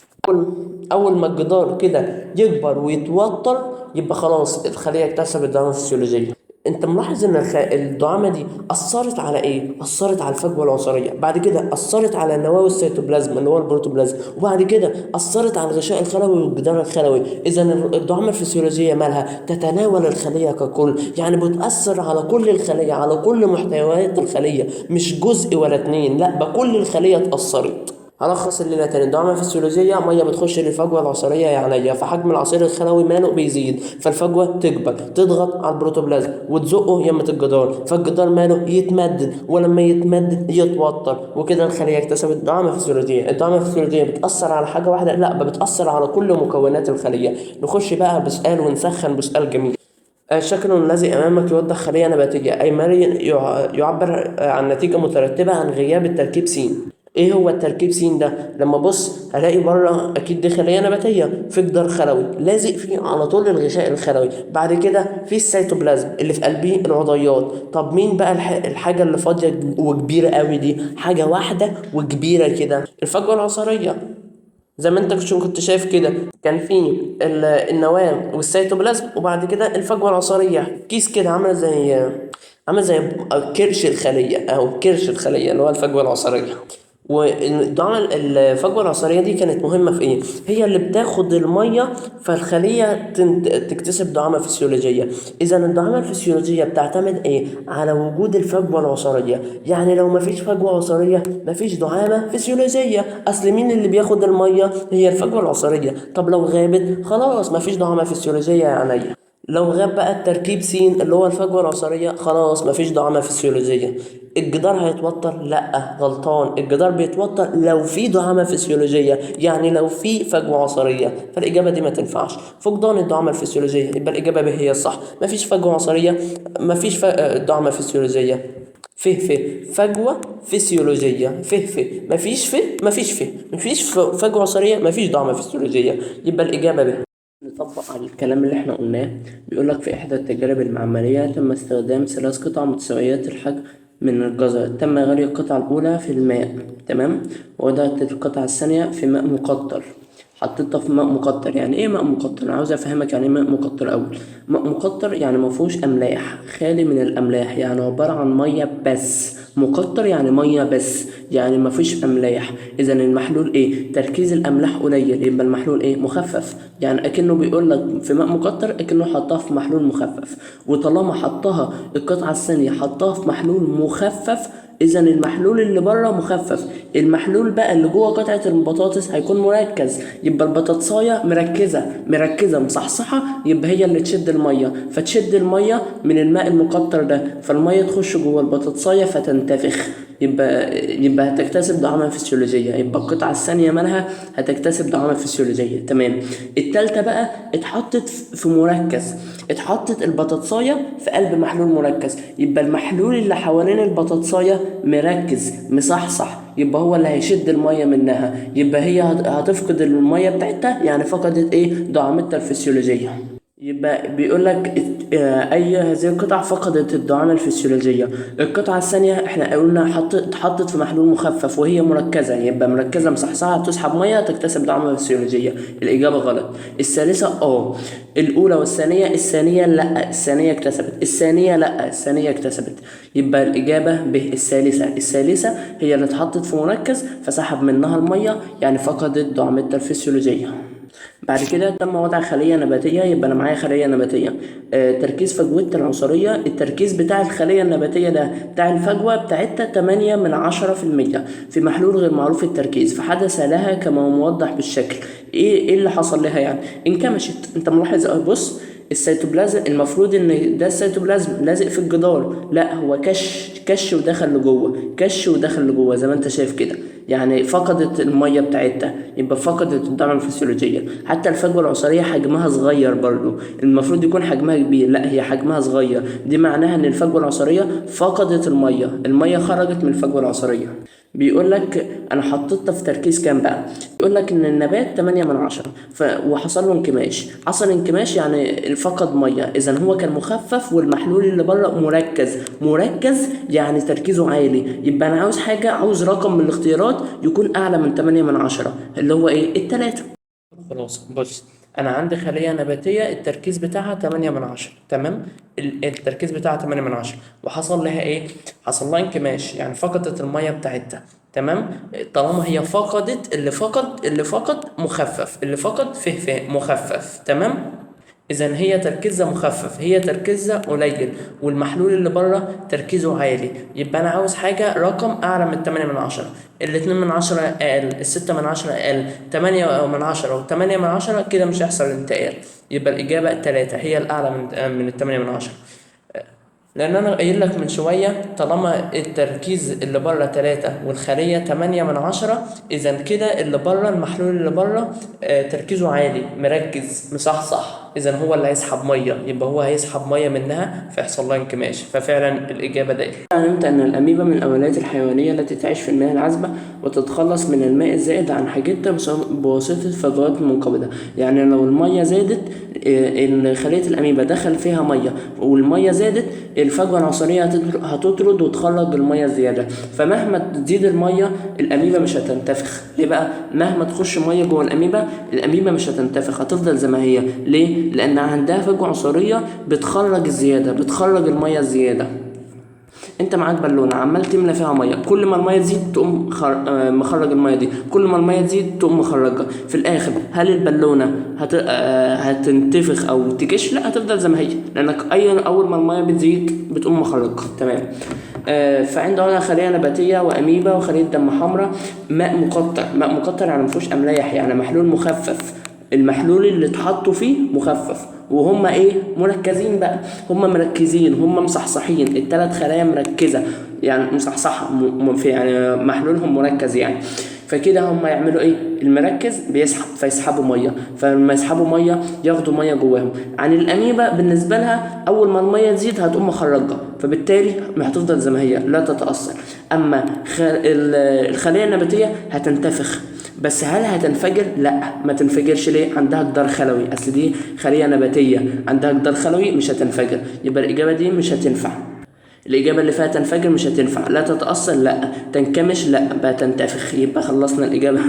أول ما الجدار كده يكبر ويتوتر يبقى خلاص الخلية اكتسبت دعامة فسيولوجية. انت ملاحظ ان الدعامة دي اثرت على ايه؟ اثرت على الفجوة العصارية، بعد كده اثرت على النواة والسيتوبلازم اللي هو البروتوبلازم، وبعد كده اثرت على الغشاء الخلوي والجدار الخلوي. اذا الدعامة الفسيولوجية مالها؟ تتناول الخلية ككل، يعني بتأثر على كل الخلية، على كل محتويات الخلية، مش جزء ولا اتنين، لا بكل الخلية اتأثرت. هلخص الليلة تاني. الدعامة الفسيولوجية مية بتخش للفجوة العصارية يا عينيا، فحجم العصير الخلوي ماله بيزيد، فالفجوة تكبر، تضغط على البروتوبلازم وتزقه يمة الجدار، فالجدار ماله يتمدد، ولما يتمدد يتوتر، وكده الخلية اكتسبت دعامة فسيولوجية. الدعامة الفسيولوجية بتأثر على حاجة واحدة؟ لا، بتأثر على كل مكونات الخلية. نخش بقى بسؤال ونسخن بسؤال جميل. الشكل الذي أمامك يوضح خلية نباتية، أي ما يعبر عن نتيجة مترتبة عن غياب التركيب س. ايه هو التركيب س ده؟ لما ابص هلاقي بره اكيد دي خليه نباتيه، في جدار خلوي لازق فيه على طول الغشاء الخلوي، بعد كده في السيتوبلازم اللي في قلبية العضيات. طب مين بقى الحاجة اللي فاضية وكبيره قوي دي؟ حاجة واحدة وكبيره كده، الفجوة العصاريه. زي ما انت كنت شايف كده كان في النواة والسيتوبلازم، وبعد كده الفجوة العصاريه، كيس كده عامل زي كرش الخلية، او كرش الخلية اللي هو الفجوة العصاريه. والدعامة الفجوة العصارية دي كانت مهمة في ايه؟ هي اللي بتاخد المية فالخلية تكتسب دعامة فسيولوجية. إذا الدعامة الفسيولوجية بتعتمد ايه؟ على وجود الفجوة العصارية. يعني لو مفيش فجوة عصارية مفيش دعامة فسيولوجية، أصل مين اللي بياخد المية؟ هي الفجوة العصارية. طب لو غابت خلاص مفيش دعامة فسيولوجية يا عينيا. لو غاب بقى التركيب س اللي هو الفجوة العصارية خلاص مفيش دعامة فسيولوجية. الجدار هيتوتر؟ لا غلطان، الجدار بيتوتر لو في دعامة فسيولوجية، يعني لو في فجوة عصارية، فالإجابة دي ما تنفعش. فقدان الدعامة الفسيولوجية، يبقى الإجابة ب هي الصح. مفيش فجوة عصارية، مفيش دعامة فسيولوجية. فه فه فجوة فسيولوجية، فه فه مفيش فه، مفيش فه، مفيش فجوة عصارية، مفيش دعامة فسيولوجية، يبقى الإجابة ب. نطبق على الكلام اللي احنا قلناه. بيقولك في إحدى التجارب المعملية تم استخدام 3 قطع متساويات الحجم من الجزر، تم غلي القطعة الأولى في الماء، تمام، ووضعت القطعة الثانية في ماء مقطر. حطيتها في ماء مقطر. يعني ايه ماء مقطر؟ انا عاوز افهمك يعني ايه ماء مقطر اول. ماء مقطر يعني ما فيهوش املاح، خالي من الاملاح، يعني عبارة عن مية بس، مقطر يعني مية بس، يعني ما فيش املاح. اذا المحلول ايه؟ تركيز الاملاح قليل، يبقى المحلول ايه؟ مخفف. يعني اكنه بيقول لك في ماء مقطر اكنه حطها في محلول مخفف، وطالما حطها القطعة الثانية حطها في محلول مخفف، اذا المحلول اللي بره مخفف. المحلول بقى اللي جوه قطعه البطاطس هيكون مركز، يبقى البطاطسايه مركزه مركزه مصحصحه، يبقى هي اللي تشد المية، فتشد المية من الماء المقطر ده، فالميه تخش جوه البطاطسايه فتنتفخ، يبقى هتكتسب دعامة فسيولوجيه. يبقى القطعة الثانية مالها؟ هتكتسب دعامة فسيولوجيه. تمام. الثالثة بقى اتحطت في مركز، اتحطت البطاطسايه في قلب محلول مركز، يبقى المحلول اللي حوالين البطاطسايه مركز مصحصح، يبقى هو اللي هيشد المية منها، يبقى هي هتفقد المية بتاعتها، يعني فقدت ايه؟ دعامتها الفسيولوجية. يبقى بيقول لك اي هذه القطع فقدت الدعامه الفسيولوجية. القطعة الثانية احنا قلنا اتحطت في محلول مخفف وهي مركزه، يبقى مركزه مصحصحه تسحب مية تكتسب دعامة فسيولوجيه. الاجابة غلط. الثالثة الاولى والثانية، الثانية لا، الثانية اكتسبت، الثانية لا، الثانية اكتسبت، يبقى الاجابة ب الثالثة. الثالثة هي اللي اتحطت في مركز فسحب منها المية، يعني فقدت دعامتها الفسيولوجية. بعد كده تم وضع خلية نباتية، يبقى أنا معايا خلية نباتية. تركيز فجوتها العصارية، التركيز بتاع الخلية النباتية ده بتاع الفجوة بتاعتها 8% في محلول غير معروف التركيز، فحدث لها كما هو موضح بالشكل. إيه اللي حصل لها يعني؟ انكمشت. أنت ملاحظ أهو، بص السيتوبلازم، المفروض ان ده السيتوبلازم لازق في الجدار، لا هو كش كش ودخل لجوه، كش ودخل لجوه زي ما انت شايف كده، يعني فقدت المية بتاعتها، يبقى فقدت الدعامه الفسيولوجية. حتى الفجوة العصاريه حجمها صغير برضو، المفروض يكون حجمها كبير، لا هي حجمها صغير، دي معناها ان الفجوة العصاريه فقدت المية، المية خرجت من الفجوة العصاريه. بيقول لك انا حطيتها في تركيز كام بقى؟ بيقول لك ان النبات 8/10 وحصل له انكماش، حصل انكماش يعني فقد مية، اذا هو كان مخفف والمحلول اللي بره مركز، مركز يعني تركيزه عالي، يبقى انا عاوز حاجة، عاوز رقم من الاختيارات يكون اعلى من 8/10 اللي هو ايه؟ التلاتة. خلاص بص، انا عندي خليه نباتيه التركيز بتاعها 8/10، تمام؟ التركيز بتاعها 8/10، وحصل لها ايه؟ حصل لها انكماش، يعني فقدت المية بتاعتها، تمام؟ طالما هي فقدت، اللي فقد مخفف، اللي فقد فه مخفف، تمام؟ اذا هي تركيزها مخفف، هي تركيزها قليل، والمحلول اللي بره تركيزه عالي، يبقى انا عاوز حاجة رقم اعلى من 8/10، 2/10 اقل، 6/10 اقل، 8/10 و8/10 كده مش هيحصل انتقال، يبقى الاجابة 3 هي الاعلى من 8/10. لان انا قايل لك من شوية طالما التركيز اللي بره 3 والخليه 8/10، اذا كده اللي بره المحلول اللي بره تركيزه عالي مركز مصحصح، اذا هو اللي هيسحب مية، يبقى هو هيسحب مية منها فيحصل لها انكماش، ففعلا الاجابة ده. علمت ان الاميبا من الاوليات الحيوانية التي تعيش في المياه العذبة وتتخلص من الماء الزائد عن حاجتها بواسطة فجوات منقبضه، يعني لو المية زادت، خليه الاميبا دخل فيها مية والمية زادت، الفجوة العصاريه هتطرد وتخرج المية الزيادة، فمهما تزيد المية الاميبا مش هتنتفخ. ليه بقى؟ مهما تخش مية جوه الاميبا، الاميبا مش هتنتفخ، هتفضل زي ما هي. ليه؟ لان عندها فجوة عصاريه بتخرج الزيادة، بتخرج المية الزيادة. انت معاك بالونه عمال تملى فيها مية، كل ما المية تزيد تقوم مخرج المية دي، كل ما المية تزيد تقوم مخرجها، في الاخر هل البالونة هتنتفخ او تكش؟ لا، هتفضل زي ما هي، لانك اول ما المية بتزيد بتقوم مخرجها. تمام. فعنده هنا خليه نباتيه واميبا وخليه دم حمراء، ماء مقطر، ماء مقطر يعني ما فيهوش املاح، يعني محلول مخفف، المحلول اللي اتحطوا فيه مخفف، وهم ايه؟ مركزين بقى، هم مركزين، هم مصحصحين، التلات خلايا مركزة يعني مصحصحة، في يعني محلولهم مركز يعني، فكده هم يعملوا ايه؟ المركز بيسحب، فيسحبوا مية، فلما يسحبوا مية ياخدوا مية جواهم. عن الاميبا بالنسبة لها اول ما المية تزيد هتقوم مخرجها، فبالتالي ما هتفضل زي ما هي لا تتاثر. اما الخلية النباتية هتنتفخ، بس هل هتنفجر؟ لا، ما تنفجرش. ليه؟ عندها جدار خلوي، اصل دي خليه نباتيه عندها جدار خلوي مش هتنفجر، يبقى الاجابة دي مش هتنفع. الإجابة اللي فيها تنفجر مش هتنفع، لا تتأثر لا، تنكمش لا، بقى تنتفخ، يبقى خلصنا الإجابة.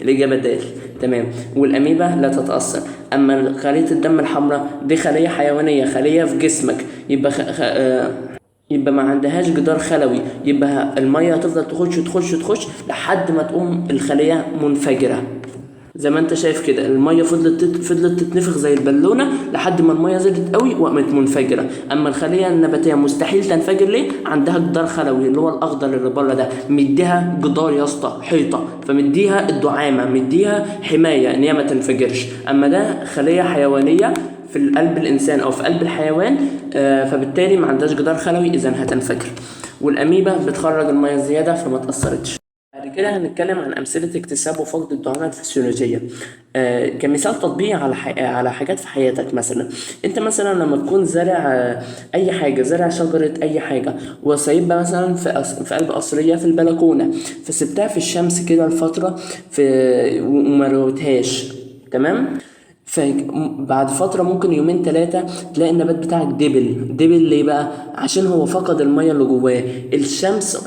الإجابة د. تمام. والأميبا لا تتأثر. أما خلية الدم الحمراء دي خلية حيوانية، خلية في جسمك، يبقى يبقى ما عندهاش جدار خلوي، يبقى المية هتفضل تخش تخش تخش لحد ما تقوم الخلية منفجره. زي ما انت شايف كده المية فضلت تتنفخ زي البالونة لحد ما المية زادت قوي وقامت منفجره. اما الخلية النباتية مستحيل تنفجر، ليه؟ عندها جدار خلوي اللي هو الاخضر اللي بره ده، مديها جدار يا اسطى، حيطة، فمديها الدعامه، مديها حماية ان هي ما تنفجرش. اما ده خليه حيوانية في قلب الانسان او في قلب الحيوان، فبالتالي ما عندهاش جدار خلوي، اذا هتنفجر. والاميبا بتخرج المية الزيادة فما تاثرتش. بعد كده هنتكلم عن أمثلة اكتساب وفقد الدعامة الفسيولوجية، كمثال تطبيقي على حاجات في حياتك. مثلا انت مثلا لما تكون زارع اي حاجة، زارع شجرة اي حاجة، وسايبها مثلا في قلب قصرية في البلكونة، فسبتها في الشمس كده لفترة وما روتهاش، تمام؟ فبعد فترة ممكن يومين تلاتة تلاقي النبات بتاعك دبل. دبل ليه بقى؟ عشان هو فقد المية اللي جواه.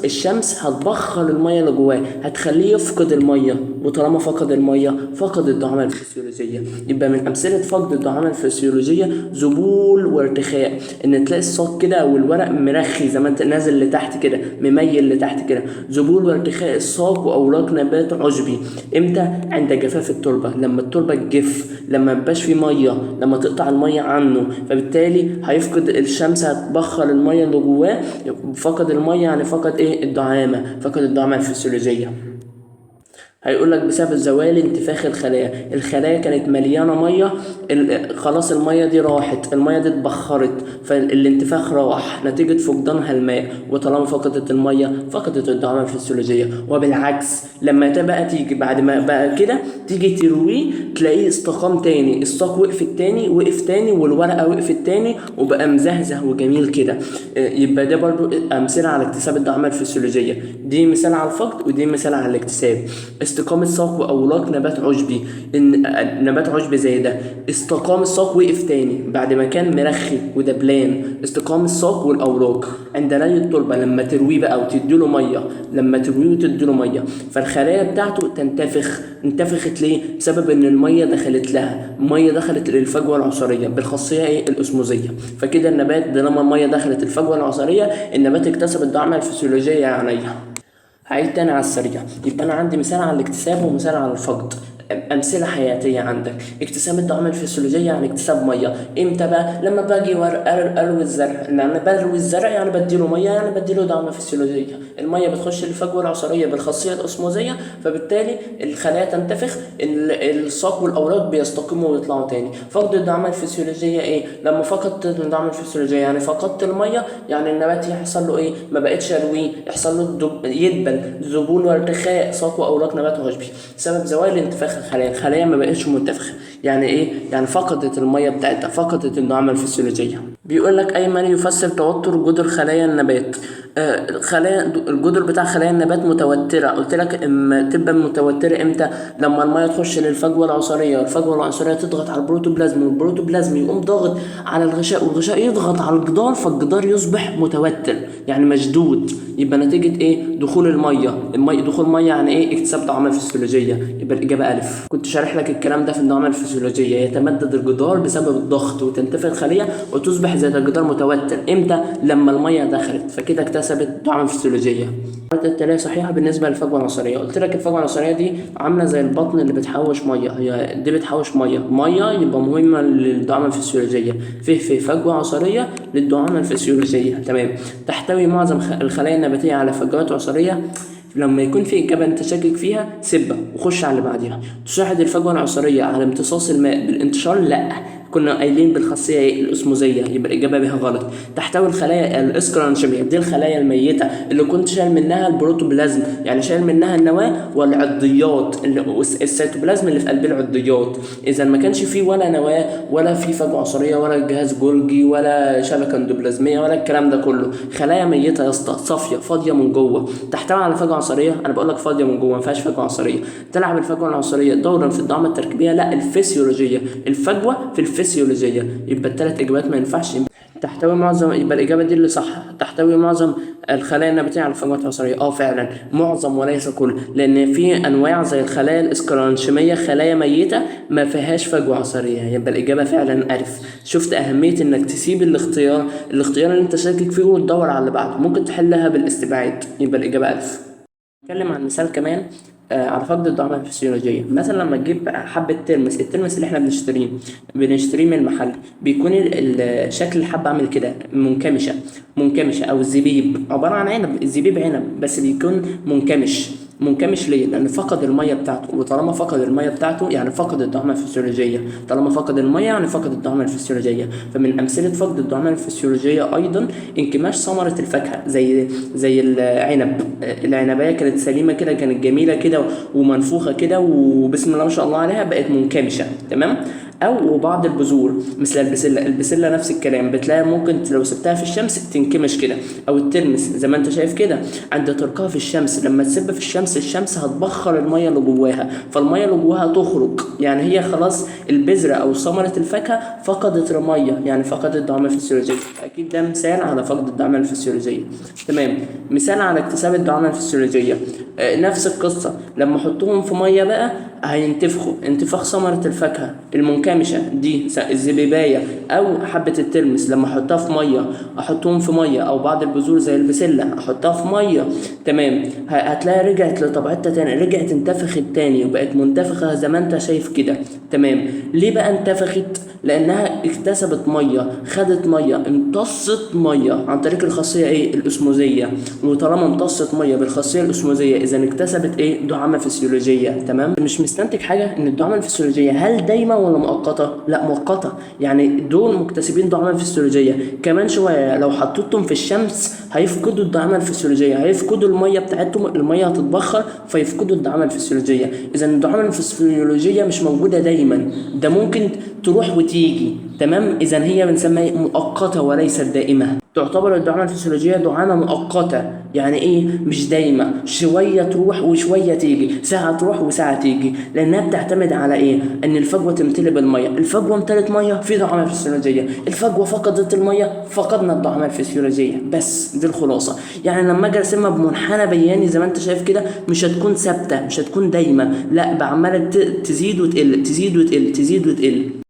الشمس هتبخر المية اللي جواه، هتخليه يفقد المية، وطالما فقد المية فقد الدعامة الفسيولوجية. يبقى من أمثلة فقد الدعامة الفسيولوجية ذبول وارتخاء، إن تلاقي الساق كده والورق مرخي زي ما انت نازل لتحت كده، مميل لتحت كده. ذبول وارتخاء الساق وأوراق نبات عشبي. امتى؟ عند جفاف التربة، لما التربة تجف، لما ميبقاش فيه مية، لما تقطع المية عنه، فبالتالي هيفقد، الشمس هتبخر المية اللي جواه، فقد المية يعني فقد ايه؟ الدعامه، فقد الدعامه الفسيولوجية. هيقول لك بسبب زوال انتفاخ الخلايا، الخلايا كانت مليانة مية، خلاص المية دي راحت، المية دي اتبخرت، فالانتفاخ راح نتيجة فقدانها الماء، وطالما فقدت المية فقدت الدعامه الفسيولوجية. وبالعكس لما تبقى تيجي بعد ما بقى كده تيجي ترويه تلاقيه استقام تاني، الساق وقف تاني، وقف تاني، والورقة وقفت تاني، وبقى مزهزه وجميل كده. يبقى ده برضو امثلة على اكتساب الدعامه الفسيولوجية، دي مثال على الفقد ودي مثال على الاكتساب. استقامة ساق وأوراق نبات عشبي، إن نبات عشبي زي ده استقام الساق وقف تاني بعد ما كان مرخي ودبلان. استقام الساق والأوراق عند ري التربة، لما ترويه بقى وتديله مية، لما ترويه وتديله مية فالخلايا بتاعته تنتفخ. انتفخت ليه؟ بسبب إن المية دخلت لها، المية دخلت للفجوة العصارية بالخاصية إيه؟ الأسموزية. فكده النبات ده لما المية دخلت الفجوة العصارية النبات اكتسب الدعامة الفسيولوجية يا عينيا. هعيد تاني على السريع. يبقى أنا عندي مثال على الاكتساب ومثال على الفقد، أمثلة حياتية. عندك اكتساب الدعامة الفسيولوجية يعني اكتساب مية. امتى بقى؟ لما باجي أروي الزرع، لأن بروي الزرع يعني بديله مية، يعني بديله دعامة فسيولوجية. المية بتخش للفجوة العصارية بالخاصية الأسموزية، فبالتالي الخلايا تنتفخ، الساق والأوراق بيستقيموا ويطلعوا تاني. فقد الدعامة الفسيولوجية ايه؟ لما فقدت الدعامة الفسيولوجية يعني فقدت المية، يعني النبات يحصل له ايه؟ ما بقتش ارويه، يحصل له يدبل، ذبول وارتخاء ساق وأوراق نبات عشبي سبب زوال انتفاخ الخلايا. الخلايا ما بقتش منتفخه، يعني ايه؟ يعني فقدت المية بتاعتها، فقدت الدعامه الفسيولوجية. بيقول لك ايمن يفسر توتر جدر خلايا النبات. خلايا الجدر بتاع خلايا النبات متوترة، قلت لك اما تبقى متوترة امتى؟ لما المية تخش للفجوه العصاريه، الفجوة العصاريه تضغط على البروتوبلازم، والبروتوبلازم يقوم ضاغط على الغشاء، والغشاء يضغط على الجدار، فالجدار يصبح متوتر يعني مشدود. يبقى نتيجة ايه؟ دخول المية، المية دخول مية يعني ايه؟ اكتساب دعامة فسيولوجيه. يبقى الاجابة الف. كنت شارح لك الكلام ده في الدعامه الفسيولوجية، يتمدد الجدار بسبب الضغط وتنتفخ الخلية وتصبح ذات الجدار متوتر. امتى؟ لما المية دخلت، فكده اكتسبت دعامة فسيولوجيه. التالية صحيحة بالنسبة للفجوة العصارية. قلت لك الفجوة العصارية دي عاملة زي البطن اللي بتحوش مية، هي دي بتحوش مية، مية يبقى مهمة للدعامة الفسيولوجية. فيه فجوة عصارية للدعامة الفسيولوجية، تمام. تحتوي معظم الخلايا النباتية على فجوات عصارية. لما يكون في إجابة أنت شاكك فيها سيبها وخش على اللي بعديها. تساعد الفجوة العصارية على امتصاص الماء بالانتشار؟ لا، كنا قايلين بالخاصية إيه؟ الأسموزية، يبقى الإجابة بها غلط. تحتوي الخلايا الإسكرانشيمية، دي الخلايا الميتة اللي كنت شايل منها البروتوبلازم، يعني شايل منها النواة والعضيات، السيتوبلازم اللي في قلب العضيات. إذا ما كانش فيه ولا نواة ولا في فجوة عصارية ولا جهاز جولجي ولا شبكة اندوبلازمية ولا الكلام ده كله، خلايا ميتة يا اسطى، صافية فاضية من جوه. تحتوي على فجوة عصارية، أنا بقول لك فاضية من جوه ما فيهاش فجوة عصارية. تلعب الفجوة العصارية دورا في الدعامة التركيبية؟ لا، الفسيولوجية، الفجوة في الفسيولوجية. يبقى الثلاث إجابات ما ينفعش. تحتوي معظم، يبقى الإجابة دي اللي صح. تحتوي معظم الخلايا النباتية على فجوات عصارية. فعلا معظم وليس كل، لأن في أنواع زي الخلايا الإسكلرانشيمية خلايا ميتة ما فيهاش فجوة عصارية، يبقى الإجابة فعلا ألف. شفت أهمية إنك تسيب الاختيار اللي أنت شاكك فيه وتدور على اللي بعده، ممكن تحلها بالاستبعاد، يبقى الإجابة ألف. نتكلم عن مثال كمان على فقد الدعامة الفسيولوجية. مثلا لما تجيب حبة ترمس، الترمس اللي احنا بنشتريه من المحل، بيكون شكل الحبة عامل كده منكمشة، منكمشة، أو الزبيب عبارة عن عنب، الزبيب عنب بس بيكون منكمش. منكمش ليه؟ لأن فقد المية بتاعته، وطالما فقد المية بتاعته يعني فقد الدعامة الفسيولوجية، طالما فقد المية يعني فقد الدعامة الفسيولوجية. فمن أمثلة فقد الدعامة الفسيولوجية أيضا انكماش ثمرة الفاكهة زي العنب، العنباية كانت سليمة كده، كانت جميلة كده ومنفوخة كده وبسم الله ما شاء الله عليها، بقت منكمشة. تمام؟ أو بعض البذور مثل البسلة، البسلة نفس الكلام، بتلاقي ممكن لو سبتها في الشمس تنكمش كده، أو الترمس زي ما أنت شايف كده عند تركها في الشمس، لما تسيبها في الشمس الشمس هتبخر المية اللي جواها، فالمية اللي جواها تخرج، يعني هي خلاص البذرة أو ثمرة الفاكهة فقدت المية، يعني فقدت الدعامة الفسيولوجية. أكيد ده مثال على فقد الدعامة الفسيولوجية. تمام. مثال على اكتساب الدعامة الفسيولوجية، نفس القصة، لما أحطهم في مية بقى هينتفخوا، انتفاخ ثمرة الفاكهة المنكمشة دي الزبيباية أو حبة الترمس، لما أحطها في مية، أحطهم في مية، أو بعض البذور زي البسلة أحطها في مية، تمام، هتلاقي رجعت لطبيعتها تاني، رجعت انتفخت تاني وبقت منتفخة زي ما أنت شايف كده. تمام. ليه بقى انتفخت؟ لأنها اكتسبت مية، خدت مية، امتصت مية عن طريق الخاصية إيه؟ الأسموزية. وطالما امتصت مية بالخاصية الأسموزية إذا اكتسبت إيه؟ دعامة فسيولوجية. تمام. مش مستنتج حاجة إن الدعامة الفسيولوجية هل دايمة ولا مؤقتة؟ لا مؤقتة، يعني دول مكتسبين دعامة فسيولوجية، كمان شوية لو حطيتهم في الشمس هيفقدوا الدعامة الفسيولوجية، هيفقدوا المية بتاعتهم، المية هتتبخر فيفقدوا الدعامة الفسيولوجية. إذا الدعامة الفسيولوجية مش موجودة دايما، ده ممكن تروح وتيجي. تمام. إذا هي بنسميها مؤقتة وليست دائمة. تعتبر الدعامة الفسيولوجية دعامة مؤقتة، يعني إيه؟ مش دايمة، شوية تروح وشوية تيجي، ساعة تروح وساعة تيجي، لأنها بتعتمد على إيه؟ إن الفجوة تمتلئ بالمية، الفجوة امتلت مية في دعامة فسيولوجية، الفجوة فقدت المية فقدنا الدعامة الفسيولوجية. بس دي الخلاصة. يعني لما أجي أرسمها بمنحنى بياني زي ما أنت شايف كده مش هتكون ثابتة، مش هتكون دايمة، لا بعمالة تزيد وتقل، تزيد وتقل، تزيد وتقل.